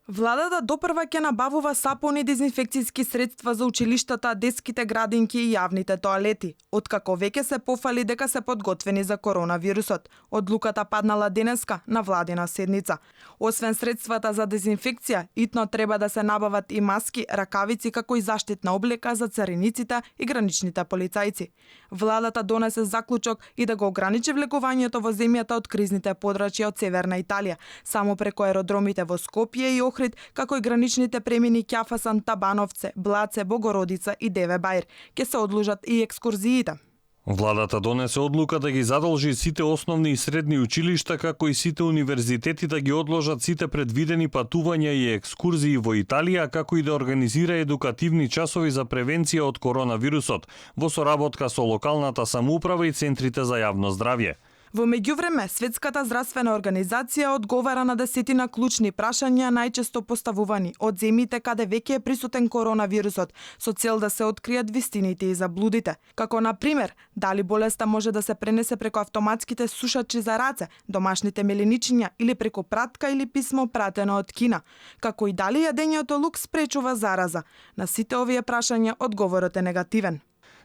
Владата допрва ќе набавува сапуни и дезинфекцијски средства за училиштата, детските градинки и јавните тоалети, откако веќе се пофали дека се подготвени за коронавирусот. Одлуката паднала денеска на владина седница. Освен средствата за дезинфекција, итно треба да се набават и маски, ракавици како и заштитна облека за цариниците и граничните полицајци. Владата донесе заклучок и да го ограничи влегувањето во земјата од кризните подрачја од Северна Италија, само преку аеродромите во Скопје и Охрид, како и граничните премини Ќафасан, Табановце, Блаце, Богородица и Деве Бајр. Ке се одложат и екскурзиите. Владата донесе одлука да ги задолжи сите основни и средни училишта, како и сите универзитети да ги одложат сите предвидени патувања и екскурзии во Италија, како и да организира едукативни часови за превенција од коронавирусот, во соработка со локалната самоуправа и центрите за јавно здравје. Во меѓувреме, Светската здравствена организација одговара на десетина клучни прашања најчесто поставувани од земјите каде веќе е присутен коронавирусот, со цел да се откријат вистините и заблудите. Како на пример, дали болеста може да се пренесе преку автоматските сушачи за раце, домашните меленичиња или преку пратка или писмо пратено од Кина, како и дали јадењето лук спречува зараза. На сите овие прашања одговорот е негативен.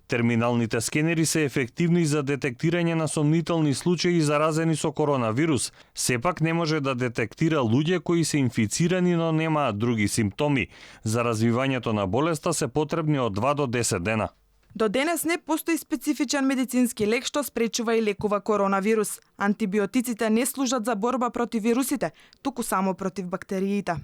Терминалните скенери се ефективни за детектирање на сомнителни случаи заразени со коронавирус. Сепак не може да детектира луѓе кои се инфицирани, но немаат други симптоми. За развивањето на болеста се потребни од 2 до 10 дена. До денес не постои специфичен медицински лек што спречува и лекува коронавирус. Антибиотиците не служат за борба против вирусите, туку само против бактериите.